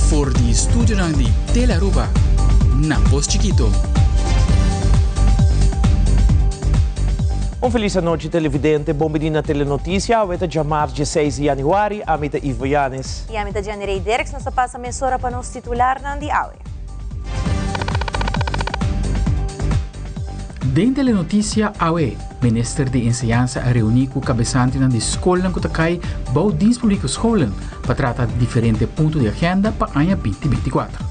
For di studionan di Telearuba na Pos Chikito. Un feliz anochi televidente, bon bini na Telenoticia, awe ta djamars 16 di januari, ami ta Ivo Yanes. Y ami ta Jenny Ray Dirks, nos ta pasa mesora pa nos titularnan di awe. Den Telenoticia awe, Minister di Enseñansa a reuni cu cabesantenan di scolnan cu ta cay bou Dienst Publieke Scholen pa trata diferente punto di agenda pa aña 2024.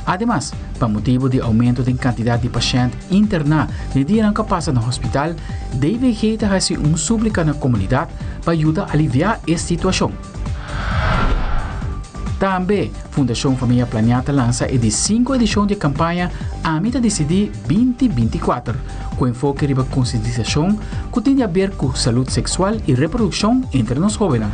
Ademas, pa motibo di aumento den cantidad di pashent interna den dianan cu a pasa na hospital, DVG ta haci un suplica na comunidad pa yuda alivia e situacion. Tambe, Fundacion Famia Planea ta lansa e di cinco edicion di e campaña Ami ta Dicidi 2024, cu enfoke riba concientisacion cu tin di haber cu salud sexual y reproduccion entre nos hobennan.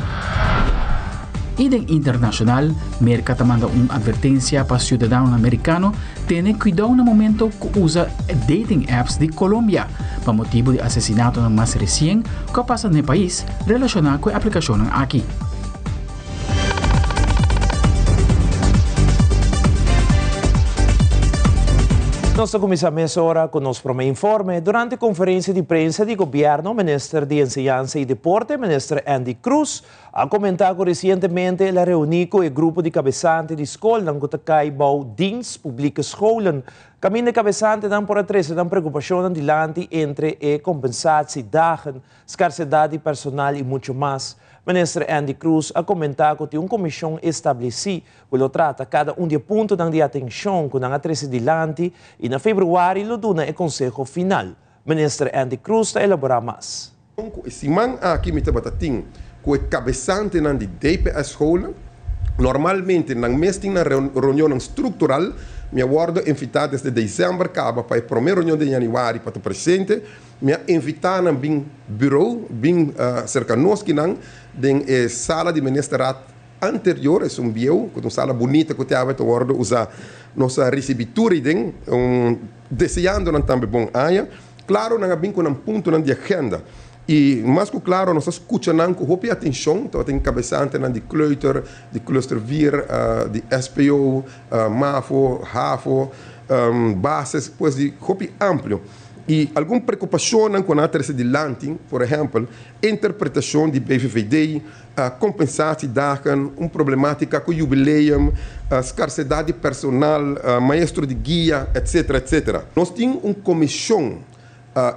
Y den internacional, Merca ta manda un advertencia pa ciudadanonan Mericano tene cuidao na momento cu usa dating apps di Colombia, pa motibo di asesinatonan mas recien cu a pasa n'e pais relaciona cu e aplicacionnan aki. Nos ta cuminsa mesora cu nos prome informe. Durante conferencia di prensa di gobierno, Minister di Enseñansa y Deporte, Minister Endy Croes, a comenta cu recientemente el a reuni cu e grupo di cabesante di scolnan cu ta cay bou Dienst Publieke Scholen. Caminda e cabesantenan por a trece nan preocupacionnan dilanti entre e compensatiedagen, scarsedad di personal y mucho mas. Minister Endy Croes a comenta cu tin un comision estableci cu lo trata cada un di e puntonan di atencion cu nan a trece dilanti y na februari lo duna e conseho final. Minister Endy Croes ta elabora mas. Cu e siman aki mi tabata tin cu e cabesantenan di DPS scholen. Normalmente nan mes tin nan reunionnan structural. Mi a wordo invita desde december caba pa e prome reunion den januari pa ta presente. Mi a invita nan bin bureau, bin cerca nos kinan den e sala di ministerraad anterior, esun bieu, cu ta un sala bunita cu te awe ta wordo usa. Nos a ricibi tur eyden, deseando nan tambe bon aña. Claro nan a bin cu nan puntonan di agenda y mas cu claro nos a scucha nan cu hopi atencion. Tabatin cabesantenan di kleuter, di cluster vier, di SPO, mavo, havo, bases, pues di hopi amplio. Y algun preocupacionnan cu nan a trece dilanti, por ehempel, interpretacion di BVVD, compensatiedagen, un problematica cu jubileum, scarsedad di personal, maestro di guia, etc. Etc. Nos tin un comision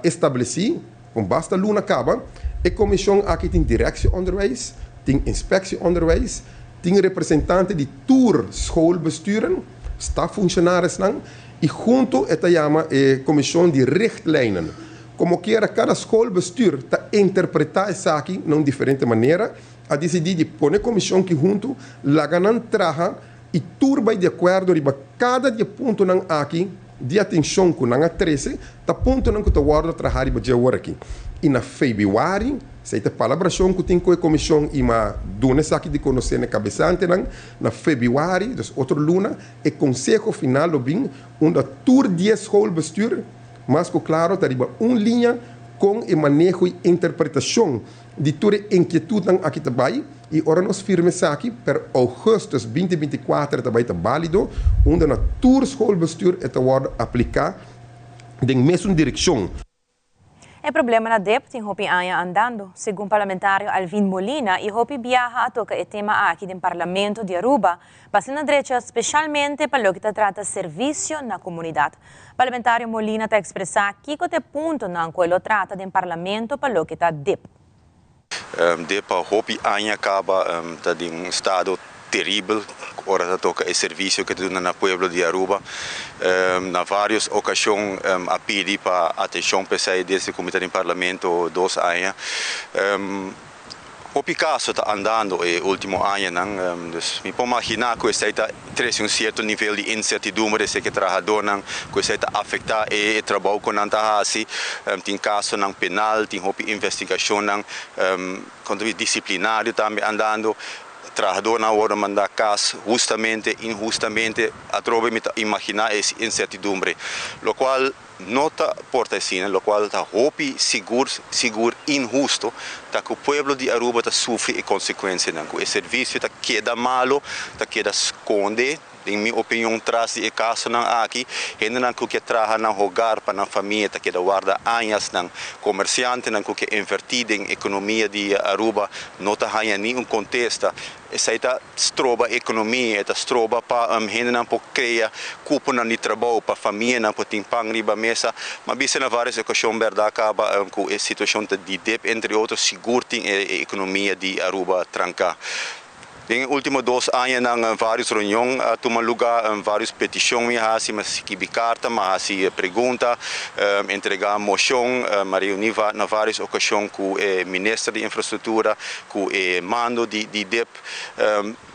estableci, con basta luna caba. E comision aki tin directie onderwijs, tin inspectie onderwijs, tin representante di tur schoolbesturen, staffunctionarisnan, y hunto e ta yama e comision di richtlijnen. Como kiera cada schoolbestuur ta interpreta esaki na un diferente manera, a dicidi di pone comision ki hunto, laga nan traha y tur bay di acuerdo riba cada di e puntonan aki di atencion cu nan a trece, ta puntonan cu ta wordo traha riba dje awor aki. Y na februari, esey ta e palabracion cu tin cu e comision y m'a duna esaki di conoce na e cabesantenan, na februari, dus otro luna, e conseho final lo bin unda tur di e schoolbestuur, Mas ku klaro ta riba un liña kon e maneho i interpretashon di tur e inkietutnan aki ta bai i ora nos firma esaki per ougùstùs 2024 ta bai ta bálido unda na tur schoolbestuur e ta wòrdu apliká den mesun direkshon. E problema na dip tin hopi aña andando, segun parlamentario Alvin Molina i hopi biaha a toka e tema aki den Parlamento di Aruba pa asina drecha specialmente pa loke ta trata servicio na comunidad. Parlamentario Molina ta expresa kico ta e puntonan cu e lo trata den Parlamento pa loke ta dip. Dip a hopi aña caba ta den un estado teribel ora ta toca e servicio cu ta duna na pueblo di Aruba. Na varios ocasion a pidi pa atencion p'esey desde cu mi ta den Parlamento 2 aña. Hopi caso ta andando e ultimo añanan, dus mi por magina cu esey ta trece un cierto nivel di incertidumbre esey cu e trahadornan, cu esey ta afecta e trabou cu nan ta haci. Tin casonan penal, tin hopi investigacionnan disciplinario tambe andando. Trahadornan a wordo manda cas hustamente, inhustamente, atrobe mi ta imagina e incertidumbre, locual no ta por ta asina, locual ta hopi sigur, sigur inhusto. ta cu pueblo di Aruba ta sufri e consecuencianan, cu e servicio ta keda malo, ta keda sconde, den mi opinion, tras di e casonan aki. Hendenan cu kier traha nan hogar pa nan famia ta keda warda añanan, comerciantenan cu kier inverti den economia di Aruba no ta haya ni un contesta. Esey ta stroba economia, ta stroba pa hendenan por crea cuponan di trabou, pa famianan por tin pan riba mesa. Ma bisa na varios ocasion, berdad, caba cu e situacion di DEP, entre otro, sigur tin e economia di Aruba tranca. Den ultimo 2 aña nan varios reunion a tuma luga, varios peticion mi a haci, m'a skirbi carta, m'a haci pregunta, entrega mocion, m'a reuni na varios ocasion cu e minister di infrastructura, cu e mando di DEP.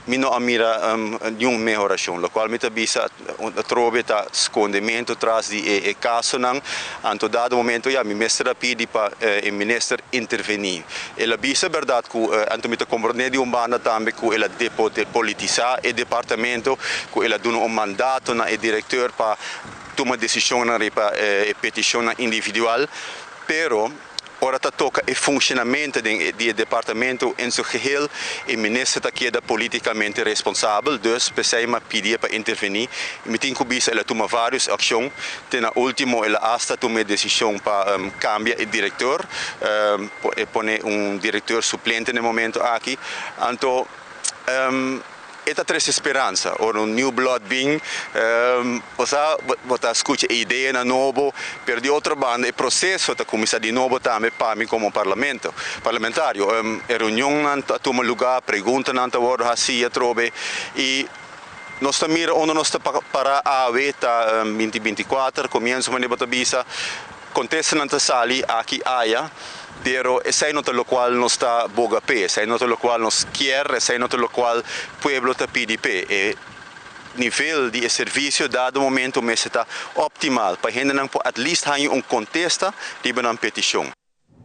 Mi no a mira ningun mehoracion, locual mi ta bisa atrobe ta scondemento tras di e casonan. Anto dado momento ya mi mester a pidi pa e minister interveni. El a bisa, berdad, cu anto mi ta comprende di un banda tambe cu el a depolitisa e departamento, cu el a duna un mandato na e director pa tuma decision riba e peticion individual, pero ora ta toca e funcionamento di departamento in su geheel, e minister ta keda politicamente responsabel, dus p'esey m'a pidi pa interveni. Mi tin cu bisa, el a tuma varios accion, te na ultimo el a hasta tuma decision pa cambia e director, e pone un director suplente na e momento aki. Anto, e ta trece speransa, ora un new blood bin, osea, bo ta scucha ideanan nobo, pero di otro banda, e proceso ta cuminsa di nobo tambe pa mi como parlamentario. E reunion ta tuma luga, preguntanan ta wordo haci atrobe y nos ta mira unda nos ta para awe, ta 2024, comienso manera bo ta bisa, contestanan ta sali aki aya, pero esey no ta locual nos ta boga pe, esey no ta locual nos kier, esey no ta locual pueblo ta pidi pe. E nivel di servicio dado momento mester ta optimal pa hendenan por at least haya un contesta riba nan peticion.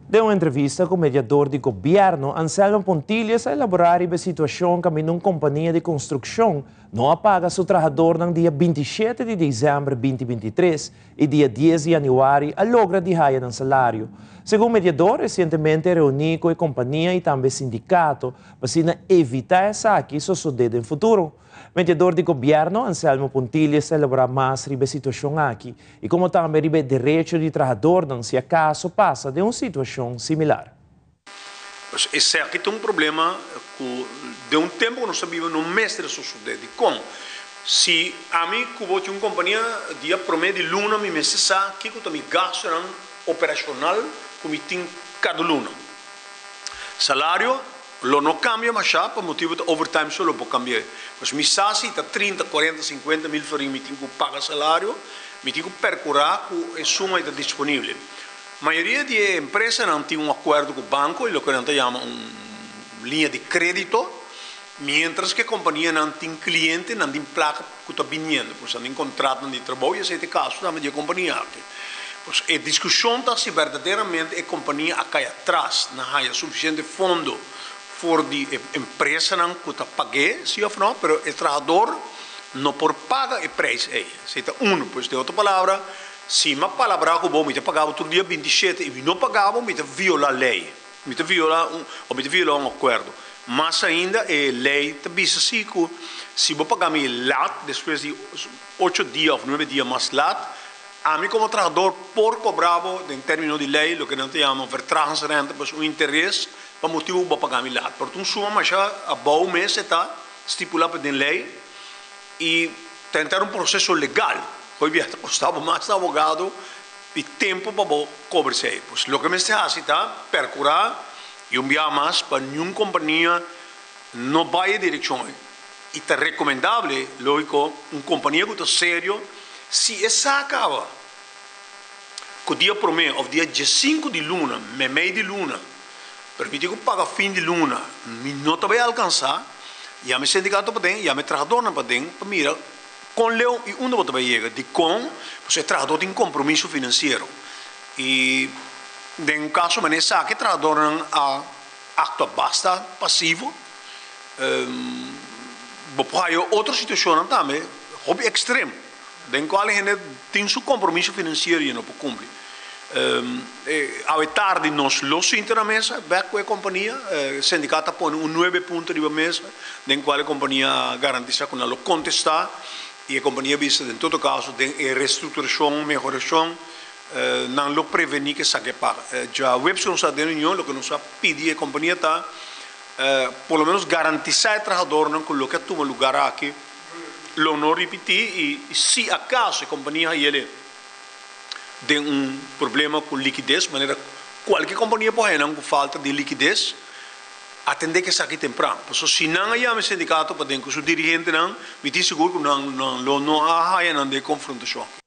Den un entrevista cu mediador di gobierno, Anselmo Pontilius a elabora e situacion cu un compania di construccion no a paga su trahador na dia 27 di december di 2023 y dia 10 di januari a logra di haya nan salario. Segun mediador, recientemente a reuni cu e compania y tambe sindicato pa evita esaki sucede den futuro. Mediador di gobierno, Anselmo Pontilius, a elabora mas riba e situacion aki y como tambe riba derecho di trahador si acaso pasa den un situacion similar. Pues esaki ta un problema cu di un tempo cu nos ta biba no mester sucede. Di con? Si ami cu un compania, dia prome di luna mi mester sa kico ta mi gasto operacional cu mi tin cada luna. Salario lo no cambia mas pa motibo di overtime solo por cambia. Mas mi sa si ta 30, 40, 50 mil florin mi tin cu paga salario, mi tin cu percura cu e suma ta disponibel. Mayoria di empresanan tin un acuerdo cu banco, loke nan ta yama un liña di credito, mientras cu e companianan tin cliente, nan tin placa cu ta bini, pues nan tin contrato di trabou y esey ta e caso tambe di e compania aki. Pues e discusion ta si berdaderamente e compania a cay atras, no haya suficiente fondo for di empresanan cu ta paga, si of no, pero e trahador no por paga e prijs ey. Esey ta un, pues den otro palabra, si mi a palabra cu bo, mi ta paga tur dia 27 y mi no paga, mi ta viola ley. Mi ta viola un, of mi ta viola un acuerdo. Mas ainda, e ley ta bisa si cu si bo paga mi laat, despues di 8 dia of 9 dia mas laat, ami como trahador por cobra bo, den termino di ley, loke nan ta yama vertragingsrente, pues un interes pa motibo bo paga mi laat. Por un suma mas abou mes ta stipula pa den ley y tenta un proceso legal. Hoy dia ta costa mas abogado y tempo pa cobra esey. Pues loke mester haci ta percura y un biaha mas pa ningun compania no bay den direccion. Y ta recomendabel, logico, un compania cu ta serio, si esaki caba, cu dia prome of dia 5 di luna, mei di luna, permiti cu paga fin di luna, mi no ta bay alcansa, yama sindicato paden, yama trahadornan paden, pa mira, con leu y unda bo ta bay yega, di con, pues e trahador tin compromiso financiero. Y den caso manera esaki trahadornan a actua basta pasivo, bo por haya otro situacion tambe, hopi extremo, den cual hende tin su compromiso financiero y no por cumpli. Awe tardi nos lo sinta na mesa bek ku e kompania. Sindikato a pone un nuebe punto riba mesa den kual e kompania a garantisa ku nan lo kontestá i e kompania a bisa den todo kaso den e restrukturashon, mehorashon nan lo prevení ku esaki a paga. Djaweps ku nos a den reunion loke nos a pidi e kompania ta por lo menos garantisá e trahadornan ku loke a tuma lugar aki lo no ripití i si akaso e kompania hañ'e den un problema ku likides, manera kualke kompania por haña nan ku falta di likides, atendé ku esaki tempran. Pasobra si nan a yama e sindikato pa den ku su dirigentenan, mi tin sigur ku nan lo no a haña nan den e konfrontashon aki.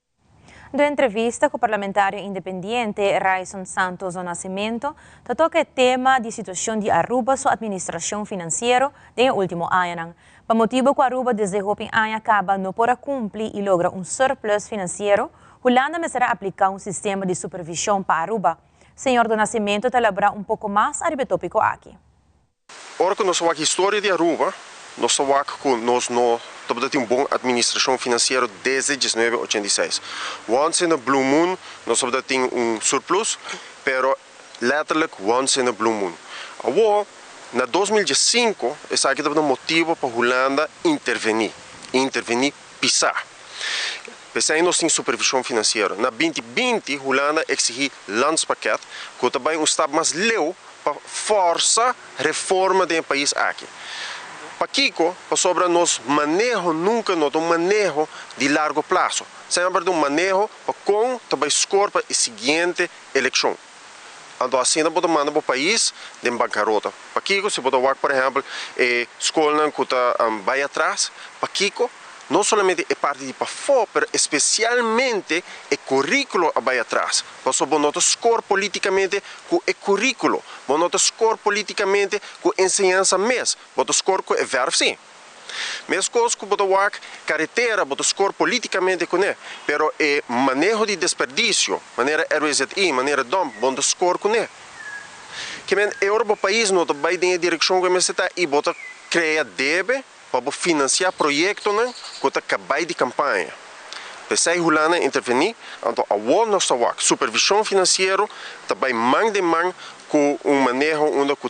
Den entrevista ku parlamentario independiente Ryçond Santos do Nascimento ta toka e tema di situashon di Aruba su administrashon finansiero den e ultimo añanan. Pa motibo ku Aruba desde hopi aña kaba no por a kumpli i logra un surplus finansiero, Hulanda mester a apliká un sistema di supervishon pa Aruba. Señor Do Nascimento ta elaborá un poko mas ariba e tópiko aki. Ora ku nos a wak historia di Aruba, nos ta wak ku nos no tabata tin un bon administrashon finansiero desde 1986. Once in a blue moon nos tabata tin un surplus, pero letterlijk once in a blue moon. Awor, na 2015, esaki tabata motibo pa Hulanda intervení, intervení pisá. P'esei nos tin supervishon finansiero. Na 2020, Hulanda a eksigí landspakket, ku ta bai un stap mas leu pa forsa reforma den e pais aki. Pakiko? Pasobra nos maneho nunka no ta un maneho di largo plaso. Semper ta un maneho pa kon ta bai skor pa e siguiente elekshon. Anto asina bo ta manda bo pais den bankarota. Pakiko? Si bo ta wak por ehèmpel e skolnan ku ta bai atras, pakiko? No solamente e parti di pafó, pero espesialmente e kuríkulo a bai atras. Pasobra bo no ta skor polítikamente ku e kuríkulo, bo no ta skor polítikamente ku enseñansa mes, bo ta skor ku e vèrf sí. Meskos ku bo ta wak karetera bo ta skor politikamente kuné, pero e maneho di desperdisio, manera RWZI, manera dump, bo no ta skor kuné. Ke men e ora bo pais no ta bai den e direkshon ku e mester ta i bo ta krea debe pa bo finansiá proyektonan ku ta kabai di kampaña. P'esei Hulanda a intervení, anto awor nos ta wak supervishon finansiero ta bai man den man ku un maneho unda ku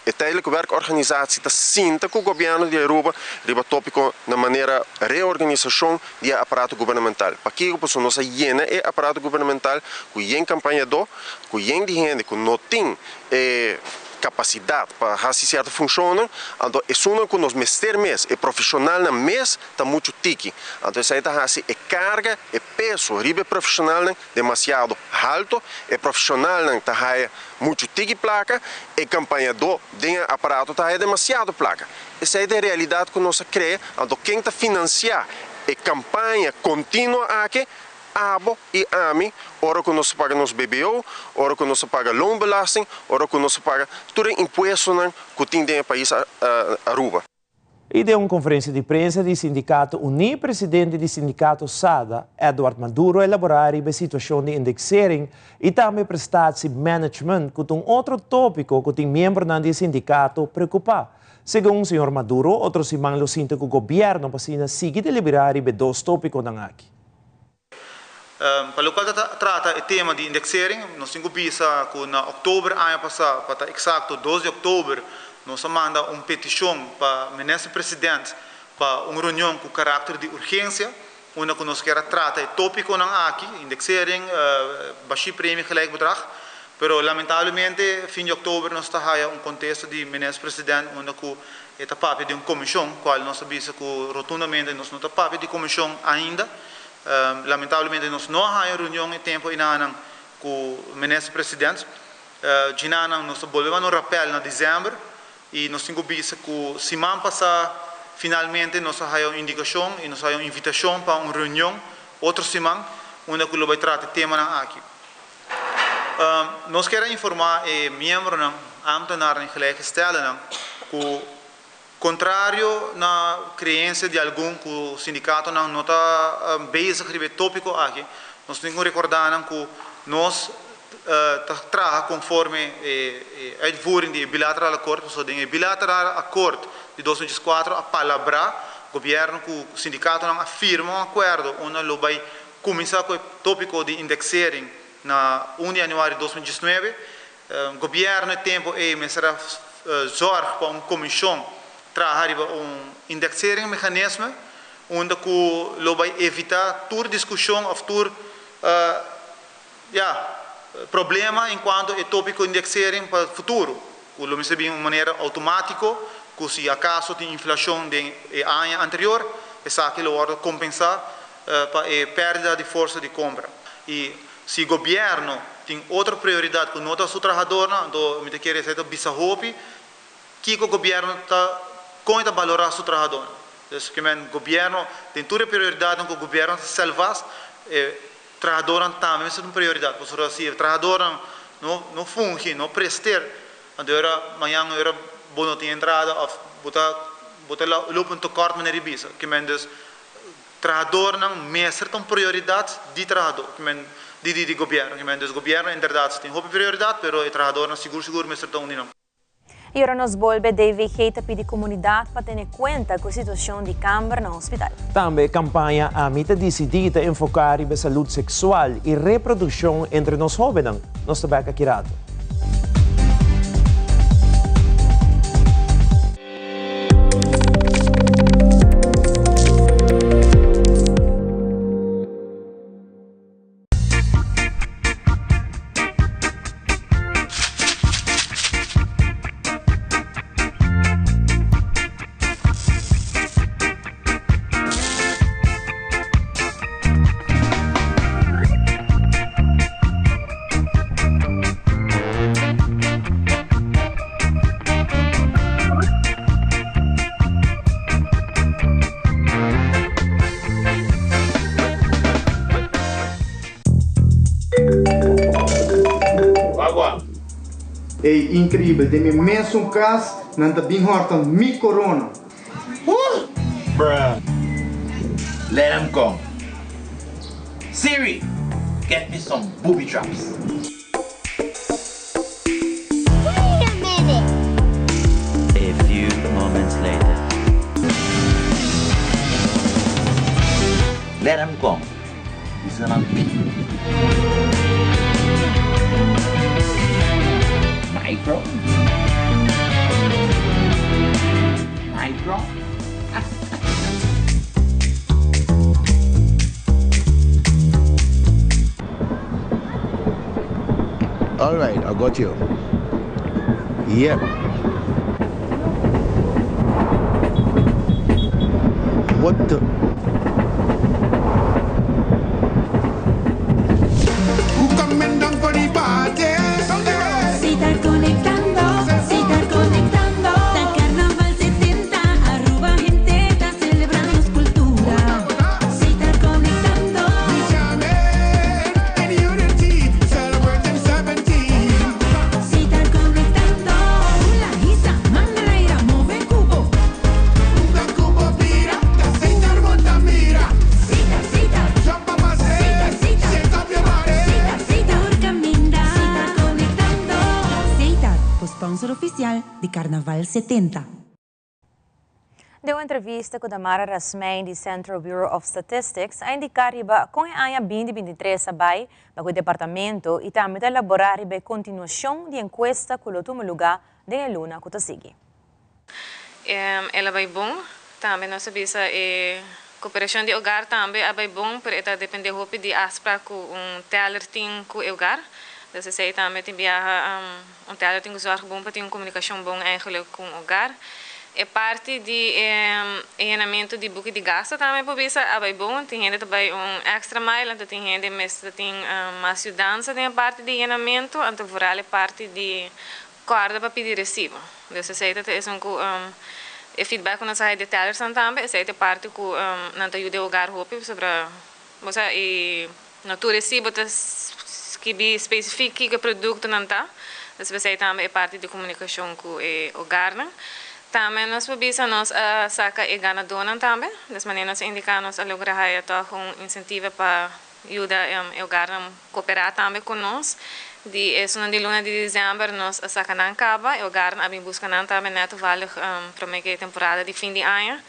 E Tijdelijke Werkorganisatie ta sinta ku gobièrnu di Aruba riba tópiko na manera reorganisashon di e aparato gubernamental. Pakiko? Pasobra nos a yena e aparato gubernamental ku yen kampañadó, ku yen di hende ku no tin e kapasidat pa hasi sierto funshonnan, anto esunnan ku nos mester mes, e profeshonalnan mes ta muchu tiki. Anto esei ta hasi e karga, e peso riba e profeshonalnan demasiado halto, e profeshonalnan ta haya muchu tiki plaka, e kampañadó den e aparato ta haya demasiado plaka. Esei ta e realidat ku nos a krea, anto ken ta finansiá e kampaña kontinuo aki? Abo i ami, ora ku nos ta paga nos BBO, ora ku nos ta paga loonbelasting, ora ku nos ta paga tur e impuestonan ku tin den e pais Aruba. I den un konferensia di prensa di Sindikato Uní, presidente di Sindikato SADA, Edward Maduro a elaborá riba e situashon di indeksering i tambe prestatiemanagement ku ta un otro tópiko ku tin miembronan di e sindikato preokupá. Segun señor Maduro, otro siman lo sinta ku gobièrnu pa asina sigui deliberá riba e dos tópikonan aki. Pa lokual ta trata e tema di indexering, nos tin ku bisa ku na òktober aña pasá, pa ta eksakto 2 di òktober, nos a manda un petishon pa Minister President pa un reunion ku karakter di urgensia, unda ku nos kier a trata e tópikonan aki, indexering, bashí premie gelijk bedrag. Pero lamentablemente fin di òktober nos ta haya un kontesto di Minister President unda ku e ta papia di un komishon, kual nos a bisa ku rotundamente nos no ta papia di komishon ainda. Lamentablemente nos no a haña reunion e tempo enanan cu Minister President. Djinanan nos ta bolbe manda un rappel na december y nos tin cu bisa cu siman pasa finalmente nos a haya un indicacion y nos a haya un invitacion pa un reunion otro siman unda cu lo bay trata e temanan aki. Nos kier a informa e miembronan, ambtenaren y gelijkgesteldenan cu Kontrario na kreensia di algun ku sindikatonan no ta bezig riba e tópiko aki, nos tin ku rekordá nan ku nos ta traha konforme e uitvoering di e bilateraal akkoord, pasobra den e bilateraal akkoord di 2014 a palabrá gobièrnu ku sindikatonan a firma un akuerdo unda lo bai kuminsá ku e tópiko di indexering. na un di januari 2019. Gobierno e tempo ey mester a zorg pa un comision traha riba un indexeringmechanisme unda cu lo bay evita tur discusion of tur ya problema en cuanto e topico indexering pa futuro cu lo mester bin un manera automatico cu si acaso tin inflacion den e aña anterior esaki lo wordo compensa pa e perdida di forsa di compra y si gobierno tin otro prioridad cu no ta su trahadornan anto mi ta kere esey ta bisa hopi Kiko gobierno ta con e ta balora su trahadornan? Dus ke men gobierno den tur e prioridadnan cu gobierno ta stel vast e trahadornan tambe mester ta un prioridad pasobra si e trahadornan no no fungi no prester anto ora mañan ora bo no tin entrada of bo ta bo ta loop un tekort manera di bisa ke men dus trahadornan mester ta un prioridad di trahador ke men di di gobierno ke men dus gobierno inderdaad tin hopi prioridad pero e trahadornan sigur sigur mester ta un di nan. Y ora nos bolbe, DVG ta pidi comunidad pa tene cuenta cu situacion di camber na hospital. Tambe campaña Ami ta Dicidi ta enfoca riba salud sexual y reproduccion entre nos hobennan. Nos ta bek aki rato. Ey increíbel, den mi mesun cas nan ta bin horta mi corona. Bruh. Let 'em come. Siri, get me some booby traps. Wait a minute! A few moments later. Let 'em come. Bisa nan pi. Micro. Micro. All right, I got you. Yep. What the? Si ta conectando, si ta conectando. Ta Carnaval 70, Aruba hende ta celebra nos cultura. Si ta conectando. Si ta conectando. Hula, hisa, man laira, move cubo. Sita, sita. Sita, sita. Sita, sita. Tur caminda. Si ta conectando. Setar, bo sponsor oficial di Carnaval 70. Den un entrevista cu Damara Rasmijn di Central Bureau of Statistics a indica riba con e aña 2023 a bay pa cu e departamento y tambe ta elabora riba e continuacion di encuesta cu lo tuma luga den e luna cu ta sigui. El a bay bon. Tambe nos a bisa e cooperacion di hogar tambe a bay bon, pero e ta depende hopi di afspraak cu un teller tin cu e hogar. Dus esey tambe tin biaha un teller tin cu zorg bon pa tin un comunicacion bon eigenlijk cu un hogar. E parti di e yenamento di buki di gasto tambe por bisa a bay bon. Tin hende ta bay un extra mile, anto tin hende mester tin mas yudansa den e parti di yenamento, anto vooral e parti di Kòrda pa pidi resibo. Dus esei ta esun ku e feedback ku nos a haya di tellersnan tambe, esei ta e parti ku nan ta yuda e hogar hopi pasobra bo sa e no tur resibo ta skibi spesifik kiko e produktonan ta. Dus p'esei tambe e parti di komunikashon ku e hogarnan. Tambe nos por bisa nos a saka e ganadónan tambe. Des manera nos a indiká nos a logra haya tòg un insentiva pa Yuda e hogarnan koperá tambe ku nos. Di esunnan di luna di desèmber nos a saka nan kaba. E hogarnan a bin buska nan tambe nèt toevallig promé ku e temporada di fin di aña.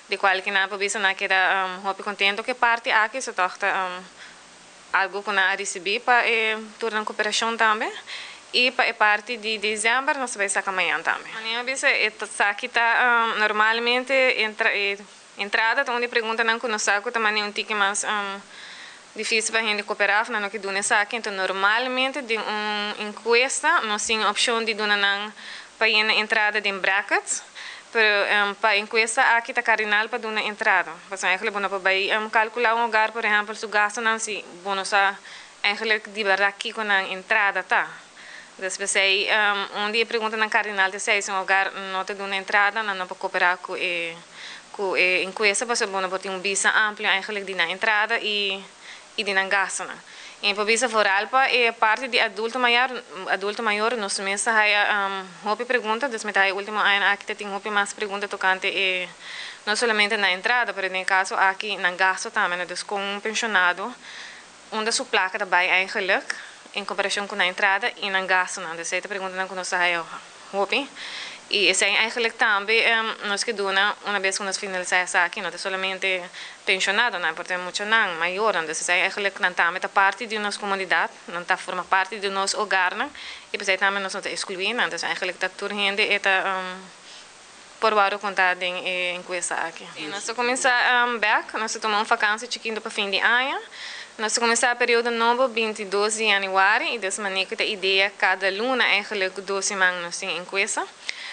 Di kual ki nan por bisa nan a keda hopi kontentu ku e parti aki. So tòg ta algo ku nan a risibí pa e tur nan koperashon tambe i pa e parti di desèmber nos ta bai saka mañan tambe. Manera mi a bisa e esaki ta normalmente e entrada ta un di e preguntanan ku nos sa ku ta manera un tiki mas difísil pa hende koperá òf nan no ke duna esaki. Enton normalmente den un enkuesta nos tin opshon di duna nan pa yena entrada den brackets, pero pa enkuesta aki ta kardinal pa duna entrada. Pasobra eigenlijk bo no por bai kalkulá un hogar por ehèmpel su gastunan si bo no sa eigenlijk di bèrdat kiko nan entrada ta. Dus p'esei un di e preguntanan kardinal ta esei, si un hogar no ta duna entrada nan no por koperá ku e ku e enkuesta pasobra bo no por tin un bista amplio eigenlijk di nan entrada i i di nan gastunan. I por bisa vooral pa e parti di adulto mayor, adulto mayor nos mes ta haya hopi pregunta, dus mi ta haya ultimo añanan aki ta tin hopi mas pregunta tocante e no solamente nan entrada, pero den e caso aki nan gasto tambe, no dus con un pensionado unda su placa ta bay eigenlijk en comparacion cu nan entrada y nan gastonan, dus esey ta preguntanan cu nos ta haya hopi y esey eigenlijk tambe nos ke duna una bes ku nos finalisa esaki no ta solamente pensionadonan por ta muchanan mayornan dus esey eigenlijk nan tambe ta parti di nos komunidat nan ta forma parti di nos hogarnan y p'esey tambe nos no ta exclui nan dus eigenlijk ta tur hende e ta por wòrdu konta den e enkuesta aki. Nos ta kuminsá bèk, nos ta tuma un fakansi chikintu pa fin di aña. Nos ta kuminsá periodo nobo 22 di yanüari i des manera ku ta idea kada luna eigenlijk dos siman nos tin enkuesta.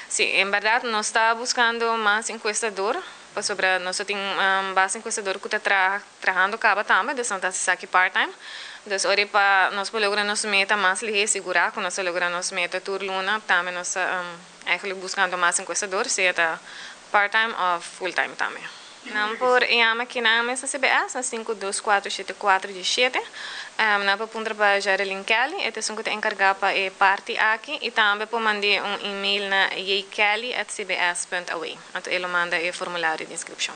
Si, en bèrdat nos ta buskando mas enkuestador pasobra nos ta tin basta enkuestador ku ta traha trahando kaba tambe, dus nan ta hasi esaki part time. Dus ora pa nos por logra nos meta mas lihé sigurá ku nos ta logra nos meta tur luna tambe nos ta Eigenlijk buscando mas encuestador, sea ta part time of full time tambe. Nan por yama kinan mes na CBS na 524 74 17. Nan por puntra pa Jareline Kelly, e ta esun cu ta encarga pa e parti aki, y tambe por mand'e un email na jkelly@cbs.aw. Anto e lo manda e formulario di inscripcion.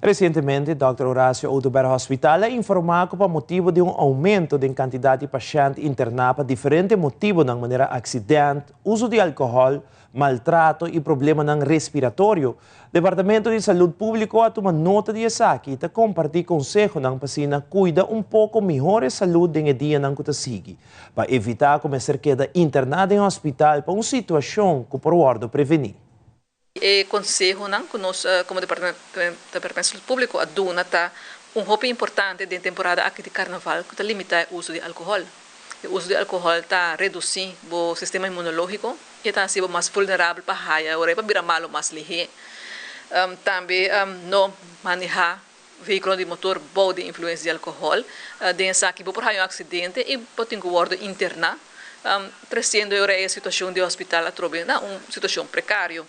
Resientemente Dòkter Horacio Oduber Hospital a informá ku pa motibu di un oumento den kantidat di pashènt interná pa diferente motibunan manera aksident, uso di alkohòl, maltrato i problemanan respiratorio, Departamento di Salud Públiko a tuma nota di esaki i ta kompartí konsehonan pa asina kuida un poko mihor e salud den e dianan ku ta sigui, pa evitá ku mester keda interná den hospital pa un situashon ku por wòrdu prevení. E konsehonan ku nos komo Departamento Salud Públiko a duna ta un hopi importante den temporada aki di karnaval ku ta limitá e uso di alkohòl. E uso di alkohòl ta redusí bo sistema inmunológiko i e ta hasi bo mas vulnerabel pa haya ora e pa bira malu mas lihé. Tambe no manehá vehíkulo di motor bou di influensia di alkohòl. Den esaki bo por haya un aksidente i bo tin ku wòrdu interná, tresiendo e ora e situashon di hospital atrobe na un situashon prekario.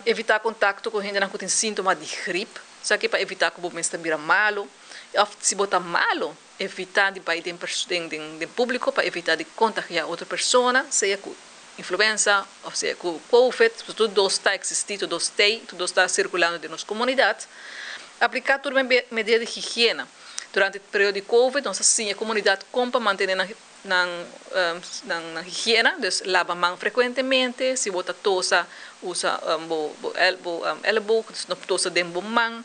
Evitá kontakto ku hendenan ku tin síntoma di grip, esaki pa evitá ku bo mes ta bira malu òf si bo ta malu evitá di bai den den públiko pa evitá di kontagiá otro persona, sea ku influensa òf sea ku covid, pasobra tur dos ta eksistí, tur dos t'ei, tur dos ta sirkulando den nos komunidat. Apliká tur medida di higiena. Durante e periodo di covid nos a siña e komunidat kon pa mantené nan nan nan higiena, dus laba man frekuentemente, si bo ta tosa usa bo bo bo elleboog, dus no tosa den bo man.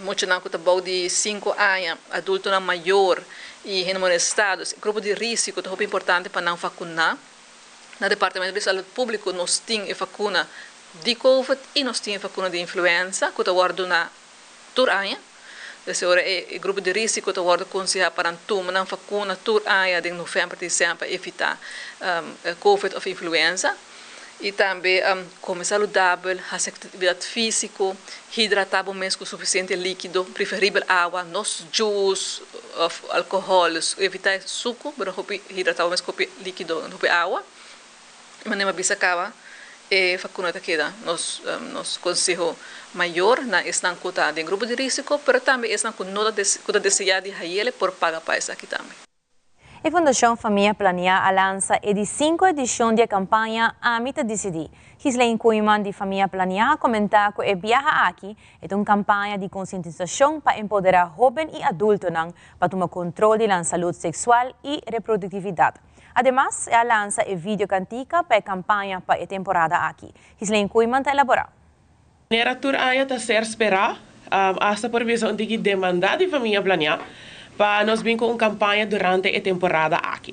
Muchanan ku ta bou di sinku aña, adultonan mayor i hende molestá, dus e grupo di risiko ta hopi importante pa nan vakuná. Na Departamento di Salud Públiko nos tin e vakuna di covid i nos tin e vakuna di influenza ku ta wòrdu duná tur aña. Des ora e grupo di risiko ta wòrdu konsehá pa nan tuma nan vakuna tur aña den novèmber, desèmber pa evitá covid òf influenza. I tambe kome saludabel, hasi aktividat físiko, hidratá bo mes ku sufisiente líkido, preferibel awa, no juice òf alkohòl. Dus evitá e suku, pero hopi hidratá bo mes ku hopi líkido, hopi awa. E manera mi a bisa kaba e vakuna ta keda nos nos konseho mayor na esnan ku ta den grupo di risiko, pero tambe esnan ku no ta ku ta deseá di hayele por paga pa esaki tambe. E Fundashon Famia Planiá a lansa e di sinku edishon di e kampaña Ami ta Disidí. Ghislaine Koeiman di Famia Planiá a komentá ku e biaha aki e ta un kampaña di konsientisashon pa empoderá hóben i adultonan pa tuma kontrol di nan salud seksual i reproduktividat. Ademas, e a lansa e video kantika pa e kampaña pa e temporada aki. Ghislaine Koeiman ta elaborá. Manera tur aña ta ser sperá, hasta por bisa un tiki demandá di Famia Planiá pa nos bin ku un kampaña durante e temporada aki.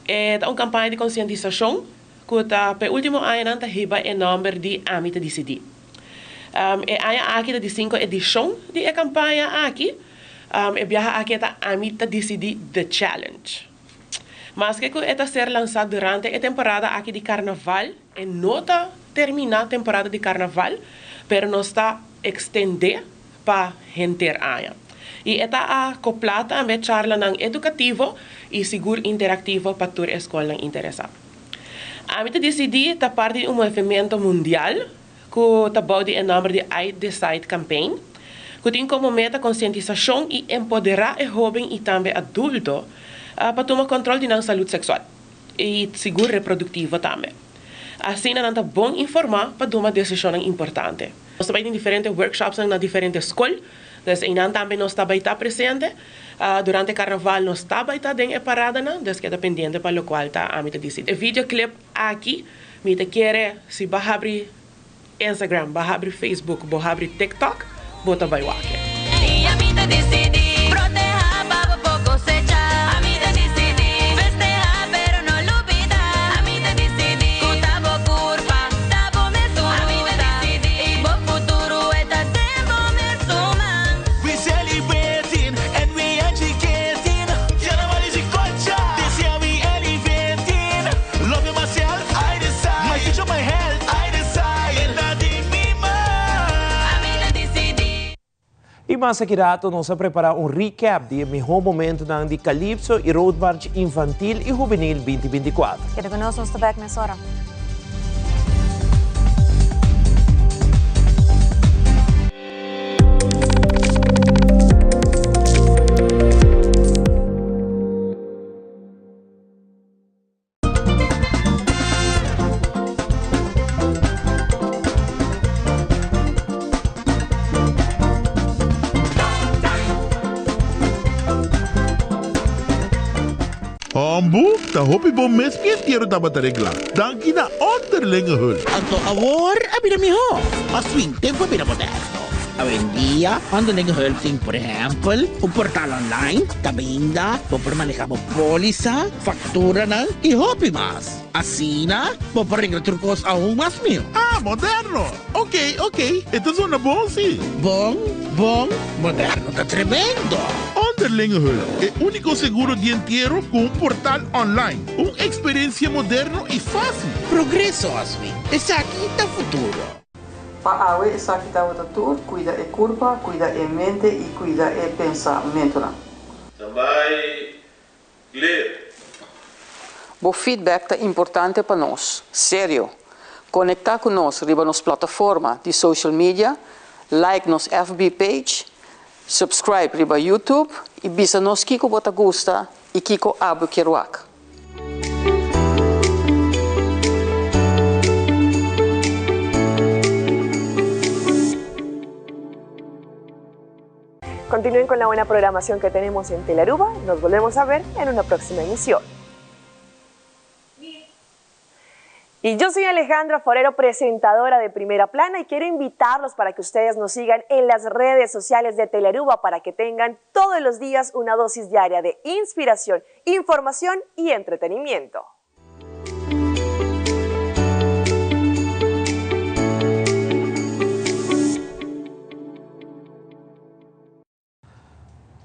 E ta un kampaña di konsientisashon ku ta pa e último añanan ta hiba e nòmber di Ami ta Disidí. E aña aki ta di sinku edishon di e kampaña aki. E biaha aki e ta Ami ta Disidí The Challenge. Maske ku e ta ser lansá durante e temporada aki di karnaval, e no ta terminá temporada di karnaval, pero nos ta ekstendé pa henter aña. I e ta akoplá tambe charlanan edukativo i sigur interaktivo pa tur e skolnan interesá. Ami ta disidí ta parti di un movimento mundial ku ta bou di e nòmber di I Decide Campaign, ku tin komo meta konsientisashon i empoderá e hóben i tambe adulto pa tuma kòntròl di nan salud seksual i sigur reproduktivo tambe. Asina nan ta bon informá pa tuma desishonnan importante. Nos ta bai den diferente workshopsnan na diferente skol, dus einan tambe nos ta bai ta presente. Durante karnaval nos ta bai ta den e paradanan, dus keda pendiente pa lokual ta ami ta disidí. E videoclip aki mi ta kere si bo habri Instagram, bo habri Facebook, bo habri TikTok, bo ta bai wak e. Ami ta disidí protehá pa bo por kosechá. Ami ta disidí festehá pero no lubidá. Ami ta disidí ku ta bo kurpa, ta bo mesun Ami ta disidí i bo futuro e ta den bo mesun man. We celebrating and we educating. Carnaval is a culture. This year we elevating. Loving myself, I decide. My future, my health, I decide. E ta di mi man. Ami ta disidí. I mas aki rato nos a prepara un recap di e miho momentonan di Calypso y Road March Infantil y Hubenil binti binti kuater. Keda ku nos, nos ta bek mesora. Hombu, ta hopi bon mes mi entiero tabata regla. Danki na Onderlinge Hulp. Anto awor a bira mihó. Mas fin, tempu a bira moderno. Awendia, Onderlinge Hulp tin, por ehèmpel, un portal online kaminda bo por maneha bo pólisa, Facturanan y hopi mas. Asina bo por regla tur cos aun mas miho. Ah, moderno! Ok, ok, e ta zona bon si. Bon, bon, moderno ta tremendo! Onderlinge Hulp, e unico seguro di entiero cu un portal online. Un experiencia moderno y facil. Progreso, Oswin. Esaki ta futuro. Pa awe esaki tabata tur, cuida e curpa, cuida e mente y cuida e pensamentonan. Tambay Clear. Bo feedback ta importante pa nos. Serio! Conecta cu nos riba nos plataforma di social media, like nos FB page, subscribe riba YouTube y bisa nos kico bo ta gusta y kico abo kier wak. Continúen con la buena programación que tenemos en Telaruba. Nos volvemos a ver en una próxima emisión. Y yo soy Alejandra Forero, presentadora de Primera Plana, y quiero invitarlos para que ustedes nos sigan en las redes sociales de Telearuba para que tengan todos los días una dosis diaria de inspiración, información y entretenimiento.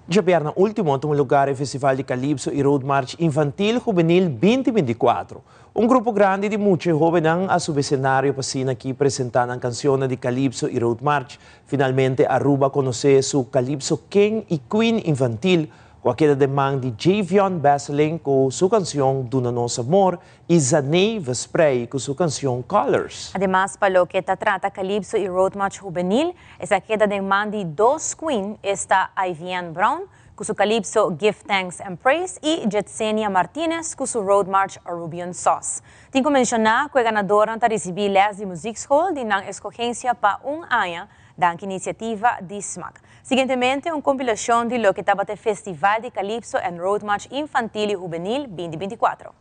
Djabièrnè último a tuma lugar e Festival di Calypso i Road March Infantil Hubenil binti binti i kuatro. Un grupo grandi di mucha i hóbennan a subi esenario pa asina aki presentá nan kansionnan di Calypso i Road March. Finalmente Aruba a konosé su Calypso King i Queen Infantil ku a keda den man di Javion Besseling ku su kansion Duna Nos Amor i Zaney Vesprey ku su kansion Colors. Ademas pa loke ta trata Calypso i Road March Hubenil, Esaki keda den man di dos queen, esta Ivienne Brown ku su calypso Give Thanks and Praise i Jetsenia Martinez ku su road march Arubian Sauce. Tin ku menshoná ku e ganadornan ta risibí lès di muziekschool di nan eskogensia pa un aña danki inisiativa di smak. Siguientemente un kompilashon di loke tabata e Festival di Calypso and Road March Infantil i Hubenil binti binti kuatro.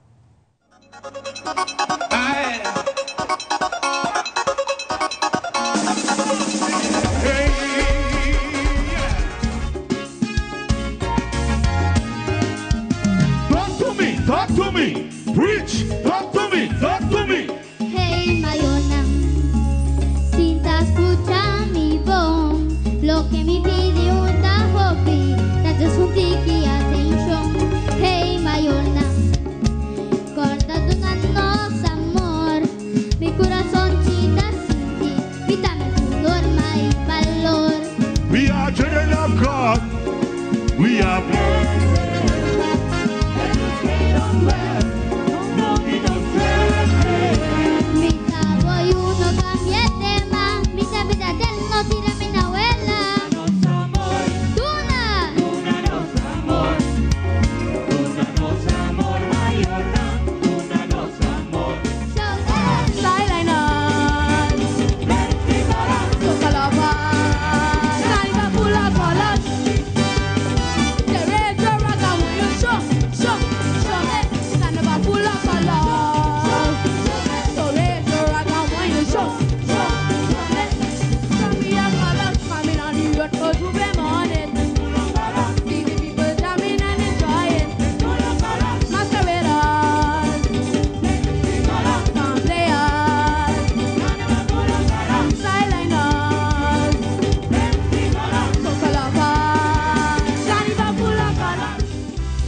We are children of God. We are Mi ta bo yu, no cambia tema. Mi ta bisa del, no tira mi na wela. Duna!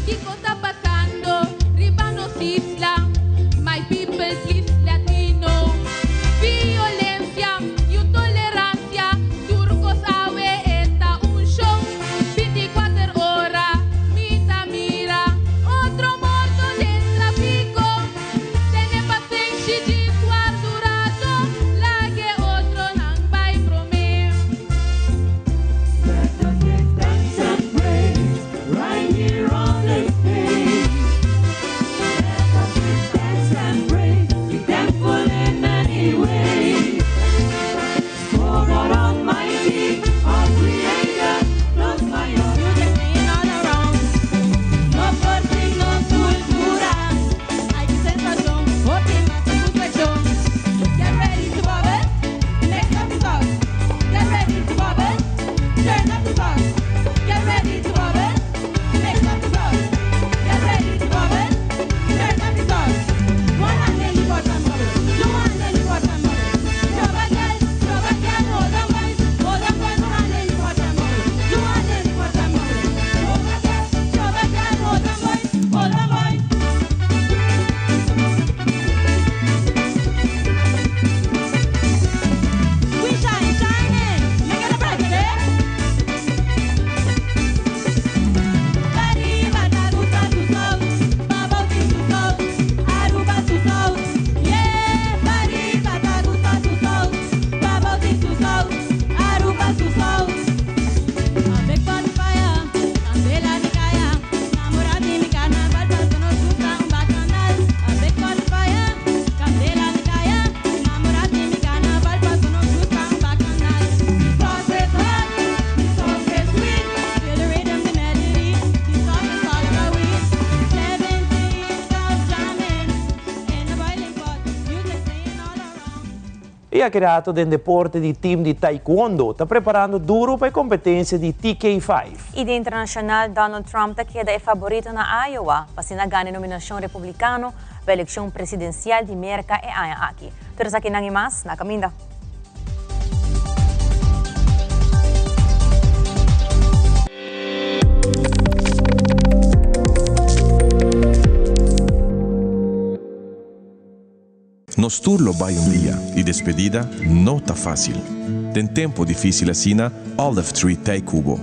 Kiko ta pasando riba nos isla? My people, please let me know. Violencia, intolerancia, tur cos awe ta un show. 24 ora, mi ta mira, otro morto den trafico. Tene pasenshi djis warda un rato, laga otronan bay prome. Let us give thanks and praise right here on this stage. Let us give thanks and praise, be thankful in many ways. For God Almighty, our Creator, nos mayor. Music playing all around. No por fin nos cultura. Ay, qué sensación, hopi mas satisfacción. Get ready to bubble, next up the sauce. Get ready to bubble, turn up the sauce. Get ready to bubble, next up the sauce. Get ready to bubble, turn up the sauce. One hand in the pot and bubble, two hand in the pot and bubble. Trouble girl, trouble girl, hold on boys, hold on boys. One hand in the pot and bubble, two hand in the pot and bubble. Trouble girl, trouble girl, hold on boys, hold on boys. We shine, shining, make it a break, eh? Pariba ta gusta su saus, Pabauti su saus, Aruba su saus. Yeah, pariba ta gusta su saus, Pabauti su saus, Aruba su saus. A big pot fire, candela mi caya, namora di mi carnaval, paso nos gusta un bacanal. A big pot fire, candela mi caya, namora di mi carnaval, paso nos gusta un bacanal. The sauce is hot, the sauce is sweet, feel the rhythm, the melody, the sauce is all about we. 17 girls jamming in the boiling pot, music playing all around. Y aki rato den deporte di team di Taekwondo ta preparando duro pa e competencia di TK5. Y di internacional, Donald Trump ta keda e favorito na Iowa, pa asina gana nominacion republicano pa eleccion presidencial di Merca e aña aki. Tur esakinan y mas, na caminda. Nos tur lo bai un dia y despedida no ta facil. Den tempo dificil asina, Olive Tree t'ey cu bo.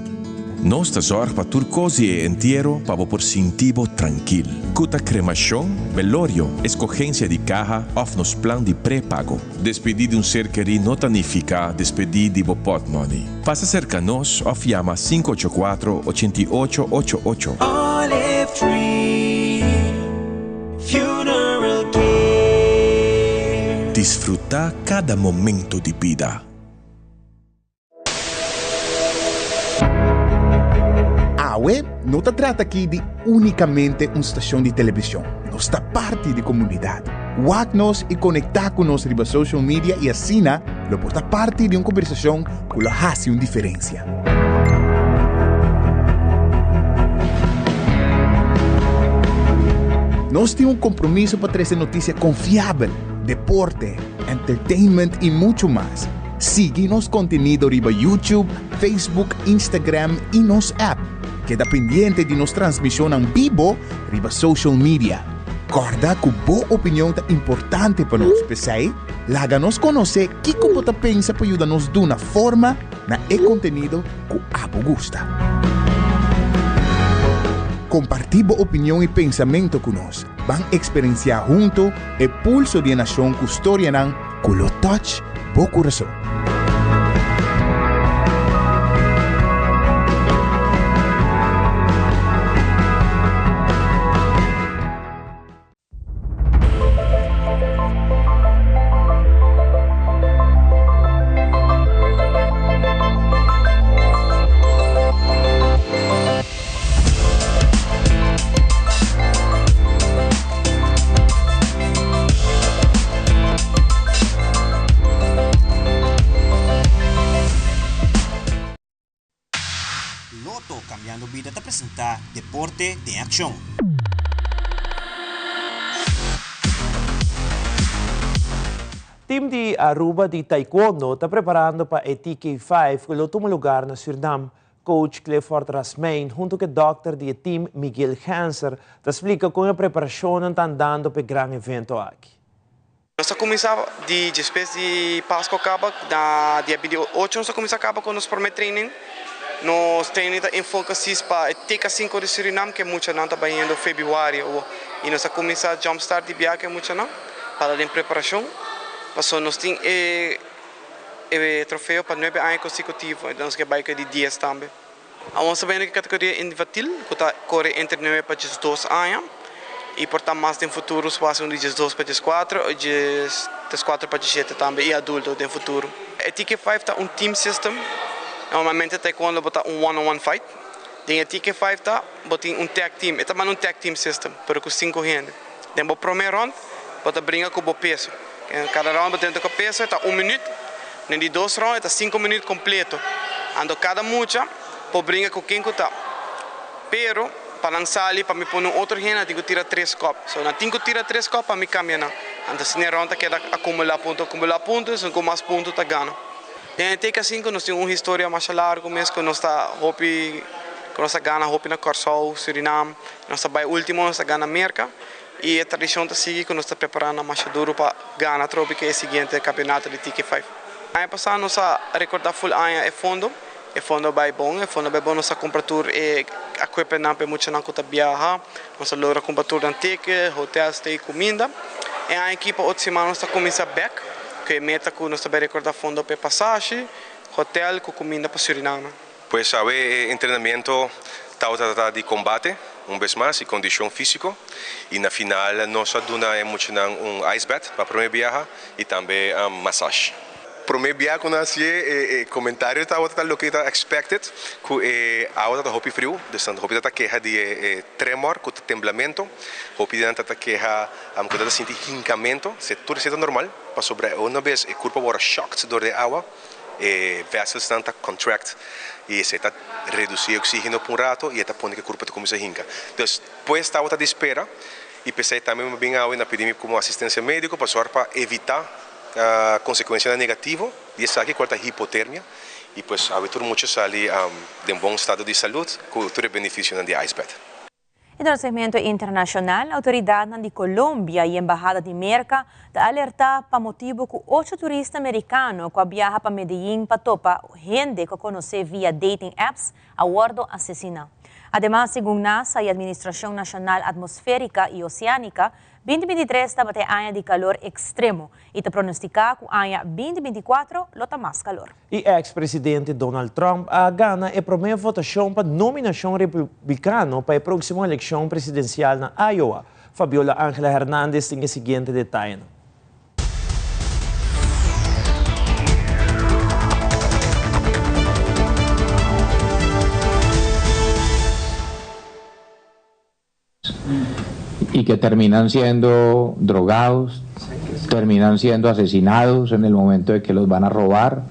Nos ta zorg pa tur cos di e entiero pa bo por sinti bo trankil. Cu ta cremacion, velorio, escogencia di caha of nos plan di prepago. Despedi di un ser keri no ta nifica despedi di bo potmoney. Pasa cerca nos of yama 584 88 88. Olive Tree Funeral Care. Disfruta cada momento di bida. Awe no ta trata aki di unicamente un stacion di television. Nos ta parti di comunidad. Wak nos y conecta cu nos riba social media y asina lo por ta parti di un conversacion cu lo haci un diferencia. Nos tin un compromiso pa trece noticia confiabel, deporte, entertainment y mucho mas. Sigui nos contenido riba YouTube, Facebook, Instagram y nos app. Keda pendiente di nos transmisionnan bibo riba social media. Kòrda ku bo opinion ta importante pa nos, p'esei laga nos konosé kiko bo ta pensa pa yuda nos duna forma na e kontenido ku abo gusta. Kompartí bo opinion i pensamentu ku nos. Ban eksperensiá huntu e pulso di e nashon ku storianan ku lo touch bo kurason. Lotto Cambiando Bida ta presenta Deporte den Accion. Team di Aruba di Taekwondo ta preparando pa e TK Five cu lo tuma lugar na Surnam. Coach Clifford Rasmijn hunto cu e dokter di e team Miguel Genser ta splica con e preparacionnan ta andando pa e gran evento aki. Nos a cuminsa di despues di Pasco caba na dia 28 nos a cuminsa caba cu nos prome training. Nos training ta enfoca sis pa e TK 5 di Surinam cu e muchanan ta bayendo februari awo y nos a cuminsa jump start di biaha cu e muchanan pa ta den preparacion pasobra nos tin e e trofeo pa nuebe aña consecutivo y nos ke bay cu e di dies tambe. Awor nos ta bayendo cu e categoria infantil cu ta core entre nuebe pa diesdos aña y por ta mas den futuro su haci un di diesdos pa diescuatro y diescuatro pa diesshete tambe y adulto den futuro. E TK Five ta un team system, normalmente taekwondo bo ta un one on one fight, den e TK Five ta bo tin un tag team, e ta manda un tag team system pero cu cinco hende. Den bo prome rond bo ta bringa cu bo peso. Kada round bo tenta ku peso e ta un minüt, den di dos round e ta sinku minüt kompleto. Anto kada mucha por bringa ku ken ku ta. Pero pa nan sali pa mi pone un otro hende nan tin ku tira tres kòp. So nan tin ku tira tres kòp pa mi kambia nan. Anto asina e round ta keda akumulá punto akumulá punto esun ku mas punto ta gana. Den e TK sinku nos tin un historia masha largu mes ku nos ta hopi ku nos a gana hopi na Kòrsou, Surinam, nos ta bai último nos a gana Merka. Y e tradicion ta sigui cu nos ta prepara nan masha duro pa gana atrobe cu e siguiente campeonato di TK Five. Aña pasa nos a recorda full aña e fondo, e fondo a bay bon, e fondo a bay bon, nos a cumpra tur e equipmentnan pa e muchanan cu ta biaha, nos a logra cumpra tur nan ticket, hotel stay, cuminda. E aña aki pa otro siman nos ta cuminsa bek cu e meta cu nos ta bay recorda fondo pa e pasashi, hotel cu cuminda pa Suriname. Pues awe e entrenamiento tabata trata di combate un bes mas y condicion fisico y na final nos a duna e muchanan un ice bath pa prome biaha y tambe massage. Prome biaha cu nan hacié e comentario tabata ta loke ta expected cu e awa tabata hopi friu, dus nan hopi tabata keha di e tremor cu ta temblamento, hopi di nan tabata keha cu nan ta sinti hincamento, tur esey ta normal pasobra una bes e curpa worde shocked door di e awa. E vesselsnan ta contract y esey ta reduci e oxigeno pa un rato y e ta pone cu e curpa ta cuminsa hinca. Dus, pues tabata di spera y p'esey tambe mi bin awe na pidi mi como asistencia medico pa sor pa evita consecuencianan negativo di esaki cual ta hipotermia y pues awe tur mucha sali den bon estado di salud cu tur e beneficionan di ice bath. Den un segmento internashonal, outoridatnan di Colombia i Embahada di Merka ta alertá pa motibu ku ocho turista merikano ku a biaha pa Medellín pa topa hende ku a konosé via dating apps a wòrdu asesiná. Ademas, segun NASA i Administrashon Nashonal Atmosférika i Oseánika, binti binti tres tabata e aña di kalor ekstremo i ta pronostiká ku aña binti binti kuatro lo ta mas kalor. E ex presidente Donald Trump a gana e prome votacion pa nominacion republicano pa e proximo eleccion presidencial na Iowa. Fabiola Angela Hernandez tin e siguiente detayenan. Y que terminan siendo drogados, terminan siendo asesinados en el momento de que los van a robar.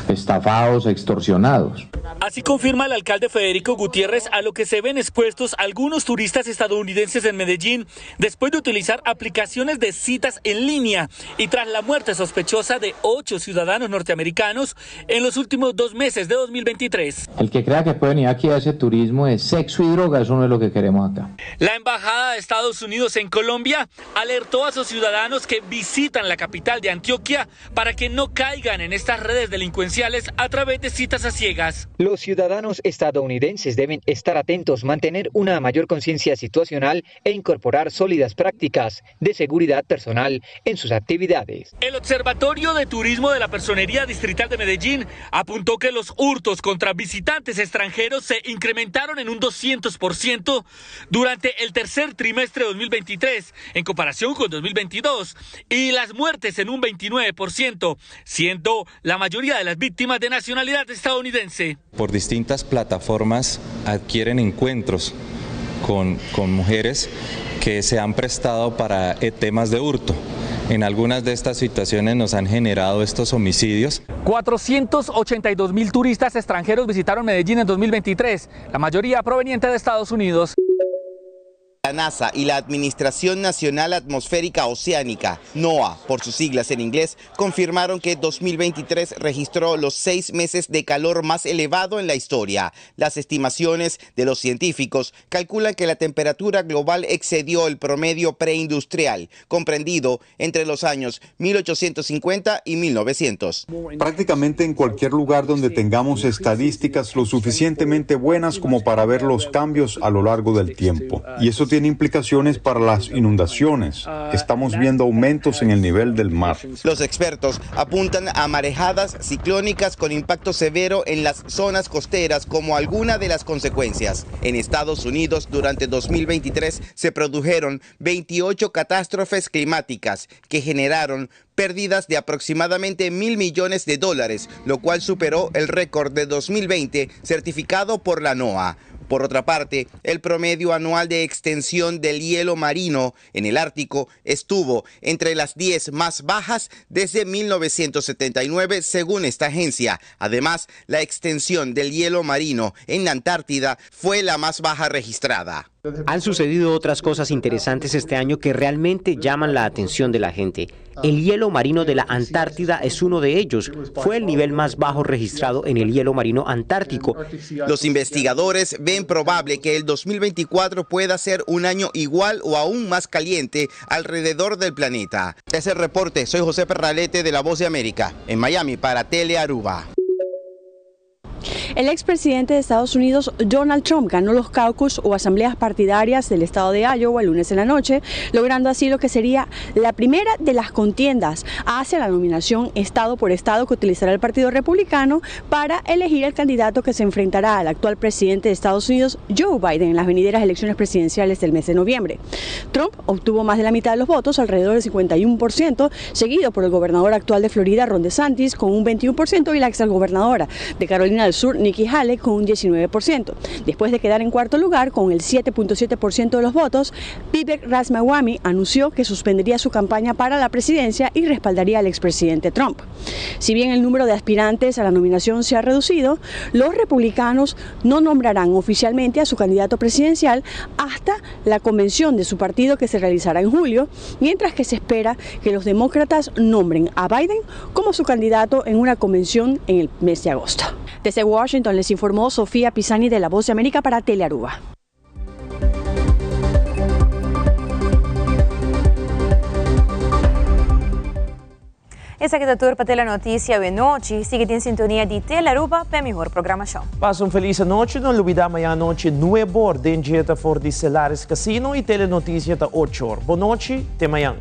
estafados, extorsionados. Así confirma el alcalde Federico Gutiérrez a lo que se ven expuestos algunos turistas estadounidenses en Medellín después de utilizar aplicaciones de citas en línea y tras la muerte sospechosa de ocho ciudadanos norteamericanos en los últimos dos meses de 2023. El que crea que puede venir aquí a hacer turismo de sexo y droga, eso no es lo que queremos acá. La Embajada de Estados Unidos en Colombia alertó a sus ciudadanos que visitan la capital de Antioquia para que no caigan en estas redes delincuenciales a través de citas a ciegas. Los ciudadanos estadounidenses deben estar atentos, mantener una mayor conciencia situacional e incorporar sólidas prácticas de seguridad personal en sus actividades. El Observatorio de Turismo de la Personería Distrital de Medellín apuntó que los hurtos contra visitantes extranjeros se incrementaron en un 200% durante el tercer trimestre de 2023 en comparación con 2022 y las muertes en un 29%, siendo la mayoría de las víctimas de nacionalidad estadounidense. Por distintas plataformas adquieren encuentros con, con mujeres que se han prestado para eh, temas de hurto. En algunas de estas situaciones nos han generado estos homicidios. 482 mil turistas extranjeros visitaron Medellín en 2023, la mayoría proveniente de Estados Unidos. La NASA y la Administración Nacional Atmosférica Oceánica, NOAA por sus siglas en inglés, confirmaron que 2023 registró los seis meses de calor más elevado en la historia. Las estimaciones de los científicos calculan que la temperatura global excedió el promedio preindustrial, comprendido entre los años 1850 y 1900. Prácticamente en cualquier lugar donde tengamos estadísticas lo suficientemente buenas como para ver los cambios a lo largo del tiempo. Y eso tiene implicaciones para las inundaciones. Estamos viendo aumentos en el nivel del mar. Los expertos apuntan a marejadas ciclónicas con impacto severo en las zonas costeras como alguna de las consecuencias. En Estados Unidos durante 2023 se produjeron 28 catástrofes climáticas que generaron pérdidas de aproximadamente mil millones de dólares, lo cual superó el récord de 2020 certificado por la NOAA. Por otra parte, el promedio anual de extensión del hielo marino en el Ártico estuvo entre las 10 más bajas desde 1979, según esta agencia. Además, la extensión del hielo marino en la Antártida fue la más baja registrada. Han sucedido otras cosas interesantes este año que realmente llaman la atención de la gente. El hielo marino de la Antártida es uno de ellos. Fue el nivel más bajo registrado en el hielo marino antártico. Los investigadores ven probable que el 2024 pueda ser un año igual o aún más caliente alrededor del planeta. Es el reporte. Soy José Perralete de La Voz de América, en Miami para Tele Aruba. El expresidente de Estados Unidos, Donald Trump, ganó los caucus o asambleas partidarias del estado de Iowa el lunes en la noche, logrando así lo que sería la primera de las contiendas hacia la nominación estado por estado que utilizará el Partido Republicano para elegir el candidato que se enfrentará al actual presidente de Estados Unidos, Joe Biden, en las venideras elecciones presidenciales del mes de noviembre. Trump obtuvo más de la mitad de los votos, alrededor del 51%, seguido por el gobernador actual de Florida, Ron DeSantis, con un 21% y la exgobernadora de Carolina del Sur, Nikki Haley, con un 19%. Después de quedar en cuarto lugar con el 7.7% de los votos, Vivek Ramaswamy anunció que suspendería su campaña para la presidencia y respaldaría al expresidente Trump. Si bien el número de aspirantes a la nominación se ha reducido, los republicanos no nombrarán oficialmente a su candidato presidencial hasta la convención de su partido que se realizará en julio, mientras que se espera que los demócratas nombren a Biden como su candidato en una convención en el mes de agosto. Desde Washington les informó Sofía Pisani de La Voz de América para Telearuba. Esaki ta tur pa Telenoticia awe nochi. Sigui den sintonia di Telearuba pa e mihor programacion. Pasa un feliz anochi, no lubida mañan anochi nueb'or den Jeta for di Celares Casino y Telenoticia ta och'or. Bon nochi, te mañan.